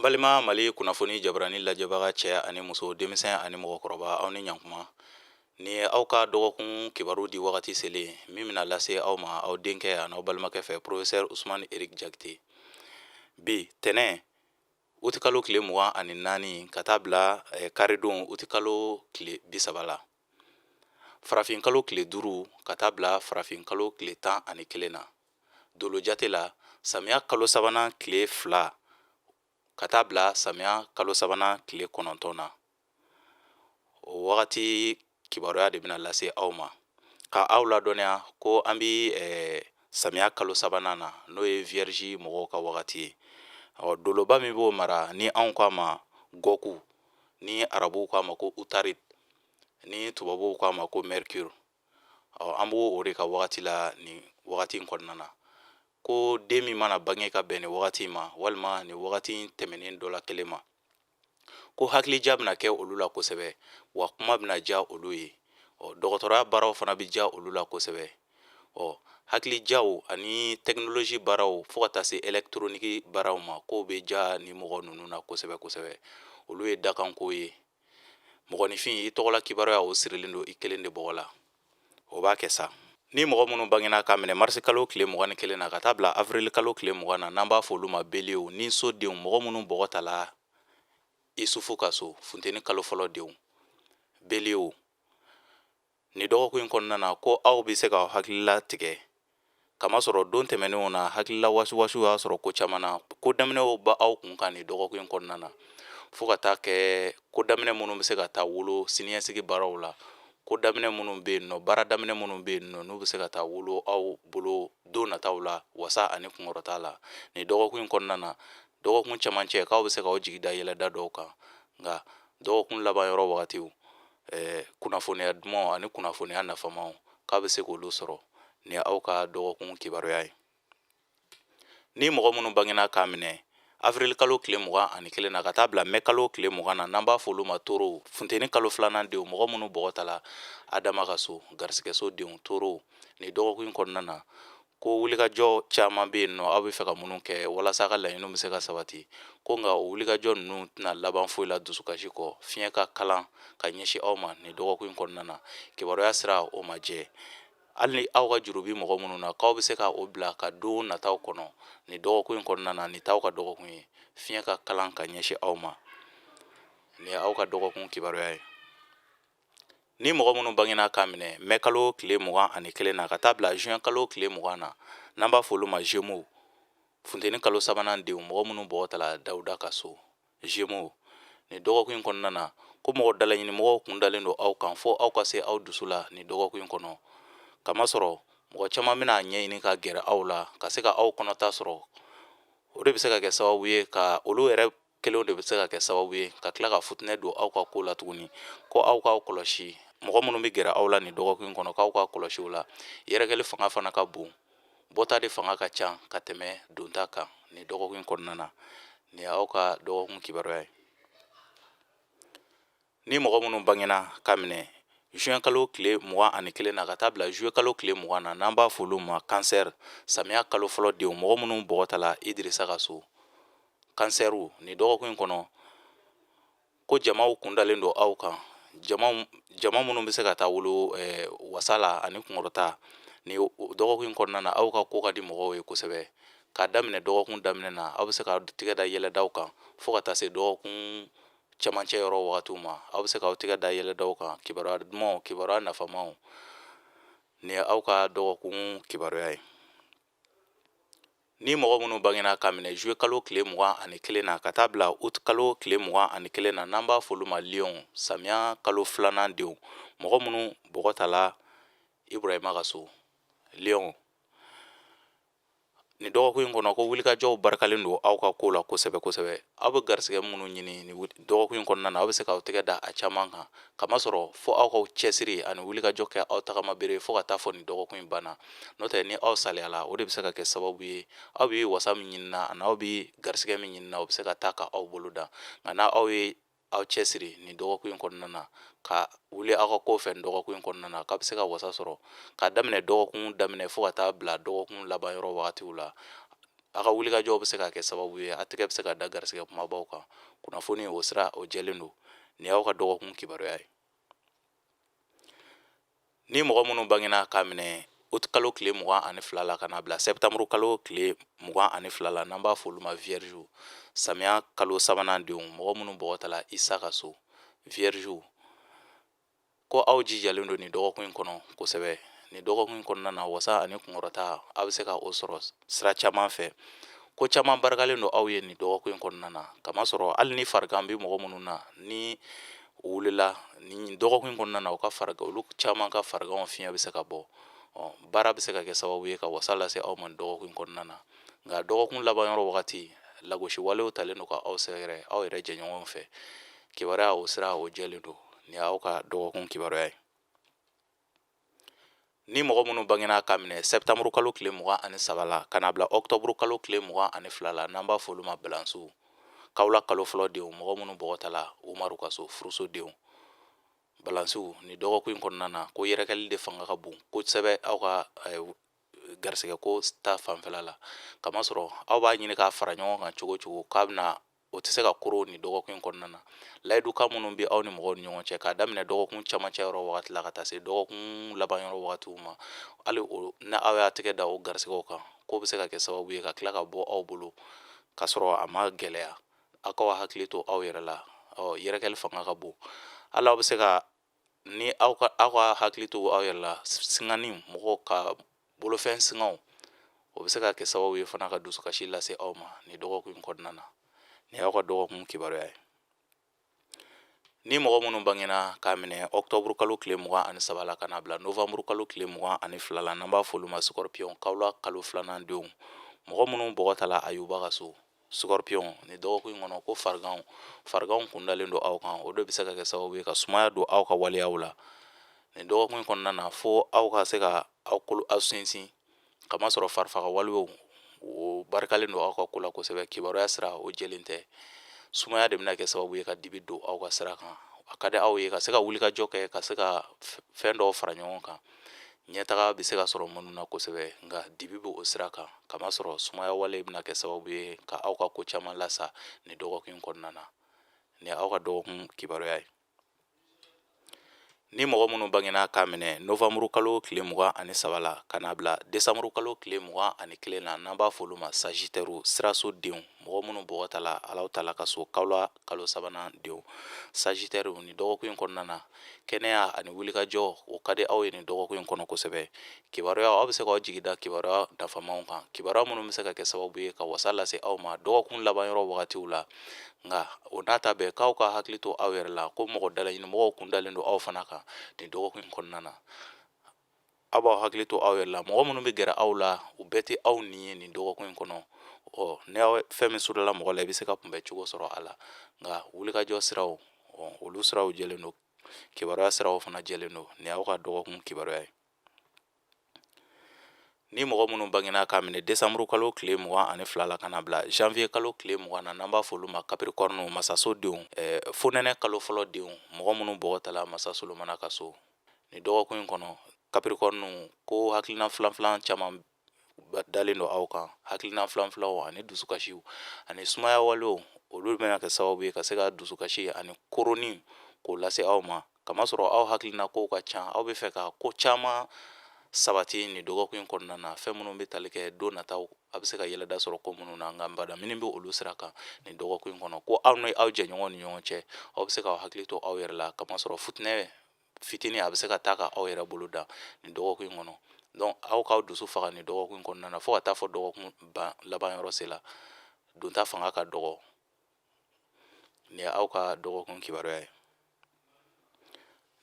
Balima Mali kunnafoni jabarani lajɛbaga, cɛ ani muso, denmisɛn ani mɔgɔkɔrɔba, aw ni ɲankuma. Ni ye aw ka dɔgɔkun kibaru di wagati selen min bɛna lase aw ma aw denkɛ ani aw balimakɛ fɛ, professeur Usumani Eric Jakite. Bi tɛnɛ, utikalo tile 24 ka taa bila karidon utikalo tile 30 la, farafin kalo tile 5 ka taa bila farafin kalo tile 11 na, dolo jate la, samiya kalo sabanan tile 2 ka taa bila samiya kalo sabanan tile 9 na, o wagati kibaruya de bɛna lase aw ma, ka aw ladɔnniya ko an bi samiya kalo sabanan na, n'o ye vierge mɔgɔw ka wagati ye. Ɔ, doloba min b'o mara, ni anw k'a ma gɔku, ni arabuw k'a ma ko utarid, ni tubabuw k'a ma ko Mercure, ɔ, an b'o o de ka wagati la nin wagati in kɔnɔna na. Ko den min mana bange ka bɛn nin wagati ma, walima nin wagati tɛmɛnen dɔ la kelen ma, ko hakilija bɛna kɛ olu la kosɛbɛ, wa kuma bɛna diya olu ye. Ɔ, dɔgɔtɔrɔya baaraw fana bɛ diya olu la kosɛbɛ. Ɔ, hakilijaw ani tɛkinoloji baaraw, fo ka taa se ɛlɛkitoroniki baaraw ma, k'o bɛ diya ni mɔgɔ ninnu na kosɛbɛ kosɛbɛ. Olu ye dakanko ye. Mɔgɔninfin, i tɔgɔla kibaruya, o sirilen don i kelen de bɔgɔ la, o b'a kɛ sa. Ni mɔgɔ minnu bangena k'a minɛ marisi kalo tile 21 na ka taa bila avril kalo tile 20 na, n'an b'a fɔ olu ma beliyew ni so denw, mɔgɔ minnu bɔgɔ tala Isufu ka so, funteni kalo fɔlɔ denw, beliyew, nin dɔgɔkun in kɔnɔna na, ko aw bɛ se k'aw hakilila tigɛ, kamasɔrɔ don tɛmɛnenw na, hakilila wasiwasiw y'a sɔrɔ ko caman na. Ko daminɛw bɛ aw kun kan nin dɔgɔkun in kɔnɔna na, fo ka taa kɛ ko daminɛ minnu bɛ se ka taa wolo siniɲɛsigi baaraw la, ko daminɛ minnu bɛ yen nɔ, baara daminɛ minnu bɛ yen nɔ, n'u bɛ se ka taa wolo aw bolo don nataw la, wasa ani kunkɔrɔta la. Nin dɔgɔkun in kɔnɔna na, dɔgɔkun cɛmancɛ, k'aw bɛ se k'aw jigi da yɛlɛda dɔw kan, nka dɔgɔkun laban yɔrɔ wagatiw, kunnafoniya dumanw ani kunnafoniya nafamaw, k'a bɛ se k'olu sɔrɔ. Ni aw ka dɔgɔkun kibaruya ye. Ni mɔgɔ minnu bangena k'a minɛ avril kalo tile 21 na ka taa bila mɛ kalo tile 20 na, n'an b'a fɔ olu ma toro, funteni kalo filanan denw, mɔgɔ minnu bɔgɔ tala Adama ka so, garisigɛso denw, toro, nin dɔgɔkun in kɔnɔna na, ko wulikajɔ caman bɛ yen nɔ aw bɛ fɛ ka minnu kɛ walasa ka laɲiniw bɛ se ka sabati, ko nka o wulikajɔ ninnu tɛna laban foyi la dusukasi kɔ. Fiɲɛ ka kalan ka ɲɛsin aw ma nin dɔgɔkun in kɔnɔna na. Kibaruya sira o ma jɛ. Hali ni aw ka juru bɛ mɔgɔ minnu na, k'aw bɛ se ka o bila ka don nataw kɔnɔ nin dɔgɔkun in kɔnɔna na. Nin t'aw ka dɔgɔkun ye. Fiɲɛ ka kalan ka ɲɛsin aw ma. Nin ye aw ka dɔgɔkun kibaruya ye. Ni mɔgɔ minnu bangena k'a minɛ mɛ kalo tile 21 na ka taa bila juin kalo tile 20 na, n'an b'a fɔ olu ma Gémeaux, funteni kalo sabanan denw, mɔgɔ minnu bɔgɔ tala Dawuda ka so, Gémeaux, nin dɔgɔkun in kɔnɔna na, ko mɔgɔ dalaɲini mɔgɔw kun dalen don aw kan fo aw ka se aw dusu la nin dɔgɔkun in kɔnɔ, kamasɔrɔ mɔgɔ caman bɛna ɲɛɲini ka gɛrɛ aw la ka se ka aw kɔnɔta sɔrɔ. O de bɛ se ka kɛ sababu ye ka olu yɛrɛ kelenw de bɛ se ka kɛ sababu ye ka tila ka futinɛ don aw ka ko la tuguni. Ko aw k'aw kɔlɔsi mɔgɔ minnu bɛ gɛrɛ aw la nin dɔgɔkun in kɔnɔ, k'aw ka kɔlɔsi o la. Yɛrɛkɛli fanga fana ka bon, bɔta de fanga ka ca ka tɛmɛ donta kan nin dɔgɔkun in kɔnɔna na. Nin ye aw ka dɔgɔkun kibaruya ye. Ni mɔgɔ minnu bangena ka minɛ juin kalo tile 21 na ka taa bila juillet kalo tile 20 na, n'an b'a fɔ olu ma cancer, samiya kalo fɔlɔ denw, mɔgɔ minnu bɔgɔ tala Idirisa ka so, kansɛriw, nin dɔgɔkun in kɔnɔ, ko jamaw kun dalen don aw kan, jama minnu bɛ se ka taa wolo wasa la ani kunkɔrɔta. Nin dɔgɔkun in kɔnɔna na, aw ka ko ka di mɔgɔw ye kosɛbɛ. K'a daminɛ dɔgɔkun daminɛ na, aw bɛ se ka tigɛ da yɛlɛdaw kan, fo ka taa se dɔgɔkun cɛmancɛ yɔrɔ wagatiw ma, aw bɛ se k'aw tigɛ da yɛlɛdaw kan, kibaruya dumanw, kibaruya nafamaw. Nin ye aw ka dɔgɔkun kibaruya ye. Ni mɔgɔ minnu bangena ka minɛ juillet kalo tile 21 na ka taa bila août kalo tile 21 na, n'an b'a fɔ olu ma lion, samiya kalo filanan denw, mɔgɔ minnu bɔgɔ tala Iburahima ka so, lion, nin dɔgɔkun in kɔnɔ, ko wulikajɔw barikalen don aw ka ko la kosɛbɛ kosɛbɛ. Aw bɛ garisɛgɛ minnu ɲini nin dɔgɔkun in kɔnɔna na, aw bɛ se k'aw tɛgɛ da a caman kan, kamasɔrɔ fo aw k'aw cɛsiri ani wulikajɔ kɛ aw tagama bere fo ka taa fɔ nin dɔgɔkun in banna. N'o tɛ, ni aw saliyala, o de bɛ se ka kɛ sababu ye aw bɛ wasa min ɲinina ani aw bɛ garisɛgɛ min ɲinina, o bɛ se ka taa ka aw bolo dan. Nka n'a aw ye aw cɛsiri nin dɔgɔkun in kɔnɔna na, ka wuli aw ka ko fɛ nin dɔgɔkun in kɔnɔna na, k'a bɛ se ka wasa sɔrɔ k'a daminɛ dɔgɔkun daminɛ fo ka taa bila dɔgɔkun laban yɔrɔ wagatiw la. Aw ka wulikajɔw bɛ se ka kɛ sababu ye, a tɛgɛ bɛ se ka da garisɛgɛ kumabaw kan. Kunnafoni o sira o jɛlen don. Nin y'aw ka dɔgɔkun kibaruya ye. Ni mɔgɔ minnu bangena k'a minɛ uti kalo tile 22 la ka na bila sɛptanburu kalo tile 22 la, n'an b'a fɔ olu ma vierge, samiya kalo sabanan denw, mɔgɔ minnu bɔgɔ tala Isa ka so, vierge, ko aw jijalen don nin dɔgɔkun in kɔnɔ kosɛbɛ. Nin dɔgɔkun in kɔnɔna na, wasa ani kunkɔrɔta, aw bɛ se ka o sɔrɔ sira caman fɛ. Ko caman barikalen don aw ye nin dɔgɔkun in kɔnɔna na, kamasɔrɔ hali ni farigan bɛ mɔgɔ minnu na, ni u wulila nin dɔgɔkun in kɔnɔna na, u ka farigan, olu caman ka fariganw fiɲɛ bɛ se ka bɔ. Baara bɛ se ka kɛ sababu ye ka wasa lase aw ma nin dɔgɔkun in kɔnɔna na. Nka dɔgɔkun laban yɔrɔ wagati, lagosi walew talen don ka aw sɛgɛrɛ aw yɛrɛ jɛɲɔgɔnw fɛ. Kibaruya o sira o jɛlen don. Nin y'aw ka dɔgɔkun kibaruya ye. Ni mɔgɔ minnu bangena k'a minɛ sɛptanburu kalo tile 23 la ka n'a bila ɔkutɔburu kalo tile 22 la, n'an b'a fɔ olu ma balansiw, kawula kalo fɔlɔ denw, mɔgɔ minnu bɔgɔ tala Umaru ka so, furuso denw, balansiw, nin dɔgɔkun in kɔnɔna na, ko yɛrɛkɛli de fanga ka bon kosɛbɛ aw ka garisɛgɛ ko ta fanfɛla la, kamasɔrɔ aw b'a ɲini k'a fara ɲɔgɔn kan cogo cogo k'a bɛna o tɛ se ka koro nin dɔgɔkun in kɔnɔna na. Layidukan minnu bɛ aw ni mɔgɔw ni ɲɔgɔn cɛ, k'a daminɛ dɔgɔkun camancɛ yɔrɔ wagati la ka taa se dɔgɔkun laban yɔrɔ wagatiw ma, hali o ni aw y'a tɛgɛ da o garisɛgɛw kan, k'o bɛ se ka kɛ sababu ye ka tila ka bɔ aw bolo k'a sɔrɔ a ma gɛlɛya. Aw k'aw hakili to aw yɛrɛ la. Yɛrɛkɛli fanga ka bon. Hali aw bɛ se ka ni aw ka hakili to aw yɛrɛ la, singani, mɔgɔw ka bolofɛn singaw, o bɛ se ka kɛ sababu ye fana ka dusukasi lase aw ma nin dɔgɔkun in kɔnɔna na. Nin y'aw ka dɔgɔkun kibaruya ye. Ni mɔgɔ minnu bangena k'a minɛ ɔkutɔburu kalo tile 23 la ka n'a bila novanburu kalo tile 22 la, n'an b'a fɔ olu ma scorpion, kawula kalo filanan denw, mɔgɔ minnu bɔgɔ tala Ayuba ka so, scorpion, nin dɔgɔkun in kɔnɔ, ko fariganw kun dalen don aw kan. O de bɛ se ka kɛ sababu ye ka sumaya don aw ka waleyaw la nin dɔgɔkun in kɔnɔna na, fo aw ka se ka aw kolo aw sinsin, kamasɔrɔ farifaga walew o barikalen don aw ka ko la kosɛbɛ. Kibaruya sira o jɛlen tɛ. Sumaya de bɛna kɛ sababu ye ka dibi don aw ka sira kan. A ka di aw ye ka se ka wulikajɔ kɛ, ka se ka fɛn dɔw fara ɲɔgɔn kan, ɲɛtaga bɛ se ka sɔrɔ minnu na kosɛbɛ, nka dibi bɛ o sira kan, kamasɔrɔ sumaya wale bɛna kɛ sababu ye ka aw ka ko caman lasa nin dɔgɔkun in kɔnɔna na. Nin aw ka dɔgɔkun kibaruya ye. Ni mɔgɔ minnu bangena k'a minɛ novanburu kalo tile 23 la ka n'a bila desanburu kalo tile 21 na, n'an b'a fɔ olu ma sagittaire, siraso denw, mɔgɔ minnu bɔgɔ tala Alahu taala ka so, kawula kalo sabanan denw, sagittaire, nin dɔgɔkun in kɔnɔna na, kɛnɛya ani wulikajɔ o ka di aw ye nin dɔgɔkun in kɔnɔ kosɛbɛ. Kibaruya, aw bɛ se k'aw jigi da kibaruya nafamaw kan, kibaruya minnu bɛ se ka kɛ sababu ye ka wasa lase aw ma dɔgɔkun laban yɔrɔ wagatiw la. Nka o n'a ta bɛɛ, k'aw ka hakili to aw yɛrɛ la, ko mɔgɔ dalaɲini mɔgɔw kun dalen don aw fana kan nin dɔgɔkun in kɔnɔna na. Aw b'aw hakili to aw yɛrɛ la. Mɔgɔ minnu bɛ gɛrɛ aw la, u bɛɛ tɛ aw ni ye nin dɔgɔkun in kɔnɔ. Ni aw fɛn min surula mɔgɔ la, i bɛ se ka kunbɛn cogo sɔrɔ a la. Nka wulikajɔ siraw, olu siraw jɛlen don, kibaruya siraw fana jɛlen don. Nin y'aw ka dɔgɔkun kibaruya ye. Ni mɔgɔ minnu bangena k'a minɛ desanburu kalo tile 22 la ka na bila janvier kalo tile 20 na, n'an b'a fɔ olu ma capricorne, masaso denw, fonɛnɛ kalo fɔlɔ denw, mɔgɔ minnu bɔgɔ tala masa Solomana ka so, nin dɔgɔkun in kɔnɔ, capricorne, ko hakilina filanfilan caman dalen don aw kan. Hakilina filanfilanw ani dusukasiw ani sumaya walew, olu bɛna kɛ sababu ye ka se ka dusukasi ani koroni k'o lase aw ma, kamasɔrɔ aw hakilina kow ka ca. Aw bɛ fɛ ka ko caman sabati nin dɔgɔkun in kɔnɔna na, fɛn minnu bɛ tali kɛ don nataw, a bɛ se ka yɛlɛda sɔrɔ ko minnu na. Nka badamini bɛ olu sira kan nin dɔgɔkun in kɔnɔ, ko aw ni aw jɛɲɔgɔn ni ɲɔgɔn cɛ, aw bɛ se k'aw hakili to aw yɛrɛ la, kamasɔrɔ futinɛ fitinin a bɛ se ka taa ka aw yɛrɛ bolo dan nin dɔgɔkun in kɔnɔ. Donc aw k'aw dusu faga nin dɔgɔkun in kɔnɔna na, fo ka taa fɔ dɔgɔkun ban laban yɔrɔ se la, donta fanga ka dɔgɔ. Nin ye aw ka dɔgɔkun kibaruya ye.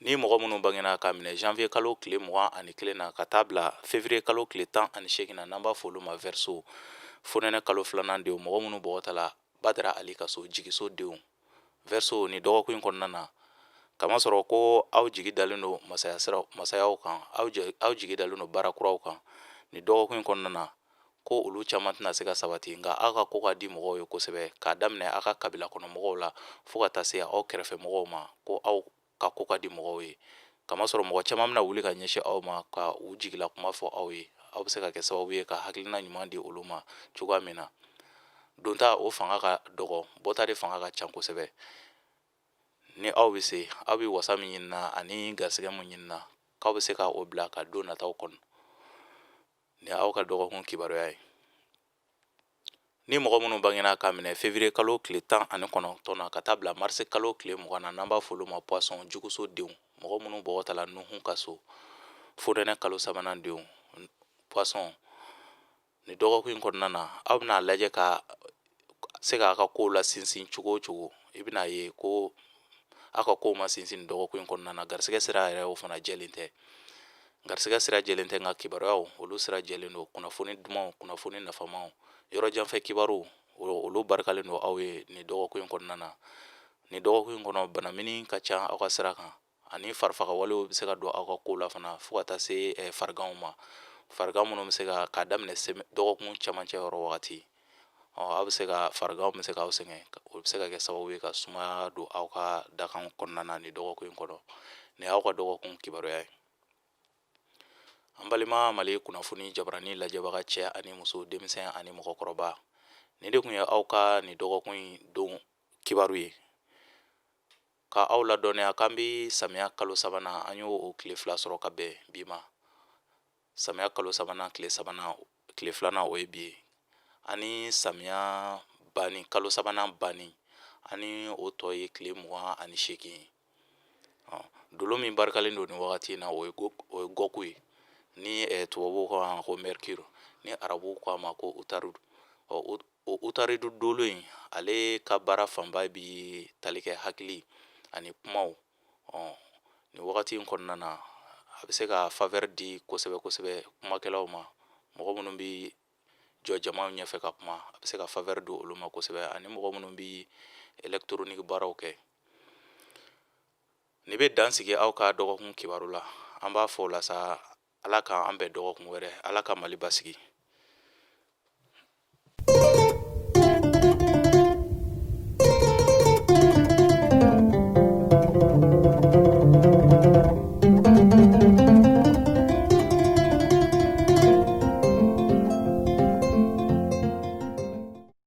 Ni mɔgɔ minnu bangena k'a minɛ janvier kalo tile 21 na ka taa bila février kalo tile 18 na, n'an b'a fɔ olu ma verseau, fonɛnɛ kalo filanan denw, mɔgɔ minnu bɔgɔ tala Badara Ali ka so, jigiso denw, verseau, nin dɔgɔkun in kɔnɔna na, kamasɔrɔ ko aw jigi dalen don masaya siraw, masayaw kan, aw jigi dalen don baara kuraw kan nin dɔgɔkun in kɔnɔna na, ko olu caman tɛna se ka sabati. Nka aw ka ko ka di mɔgɔw ye kosɛbɛ, k'a daminɛ aw ka kabila kɔnɔ mɔgɔw la fo ka taa se aw kɛrɛfɛ mɔgɔw ma, ko aw ka ko ka di mɔgɔw ye, kamasɔrɔ mɔgɔ caman bɛna wuli ka ɲɛsin aw ma ka u jigila kuma fɔ aw ye. Aw bɛ se ka kɛ sababu ye ka hakilina ɲuman di olu ma cogoya min na. Donta o fanga ka dɔgɔ, bɔta de fanga ka ca kosɛbɛ. Ni aw bɛ se, aw bɛ wasa min ɲinina ani garisɛgɛ min ɲinina, k'aw bɛ se ka o bila ka don nataw kɔnɔ. Ni aw ka dɔgɔkun kibaruya ye. Ni mɔgɔ minnu bangena k'a minɛ février kalo tile 19 na ka taa bila mars kalo tile 20 na, n'an b'a fɔ olu ma poisson, juguso denw, mɔgɔ minnu bɔgɔ tala Nuhu ka so, fonɛnɛ kalo sabanan denw, poisson, nin dɔgɔkun in kɔnɔna na, aw bɛna a lajɛ ka se k'a ka kow la sinsin cogo o cogo. I bɛna ye ko aw ka kow ma sinsin nin dɔgɔkun in kɔnɔna na. Garisɛgɛ sira yɛrɛ, o fana jɛlen tɛ. Garisɛgɛ sira jɛlen tɛ, nka kibaruyaw, olu sira jɛlen don. Kunnafoni dumanw, kunnafoni nafamaw, yɔrɔ janfɛ kibaru, olu barikalen don aw ye nin dɔgɔkun in kɔnɔna na. Nin dɔgɔkun in kɔnɔ, banamini ka ca aw ka sira kan, ani farifagawalew bɛ se ka don aw ka kow la fana, fo ka taa se fariganw ma, farigan minnu bɛ se ka k'a daminɛ dɔgɔkun camancɛ yɔrɔ wagati. Ɔ, aw bɛ se ka fariganw bɛ se k'aw sɛgɛn, o bɛ se ka kɛ sababu ye ka sumaya don aw ka dakan kɔnɔna na nin dɔgɔkun in kɔnɔ. Nin y'aw ka dɔgɔkun kibaruya ye. An balima Mali kunnafoni jabarani lajɛbaga cɛ ani muso, denmisɛn ani mɔgɔkɔrɔba, nin de tun ye aw ka nin dɔgɔkun in don kibaru ye, ka aw ladɔnniya k'an bɛ samiya kalo sabanan, an y'o o tile 2 sɔrɔ ka bɛn bi ma. Samiya kalo sabanan tile sabanan, tile filanan, o ye bi ye. Ani samiya banni, kalo sabanan banni, ani o tɔ ye tile 28 ye. Dolo min barikalen don nin wagati in na, o ye gɔku ye, ni tubabuw ko a ma ko Mercure, ni arabuw ko a ma ko Utaridu. Ɔ, o Utaridu dolo in, ale ka baara fanba bi tali kɛ hakili ani kumaw. Ɔ, nin wagati in kɔnɔna na, a bɛ se ka faveur di kosɛbɛ kosɛbɛ kumakɛlaw ma, mɔgɔ minnu bɛ jɔ jama ɲɛfɛ ka kuma, a bɛ se ka faveur di olu ma kosɛbɛ, ani mɔgɔ minnu bɛ électronique baaraw kɛ. Nin bɛ dan sigi aw ka dɔgɔkun kibaru la. An b'a fɔ o la sa, Ala k'an bɛn dɔgɔkun wɛrɛ. Ala ka Mali basigi.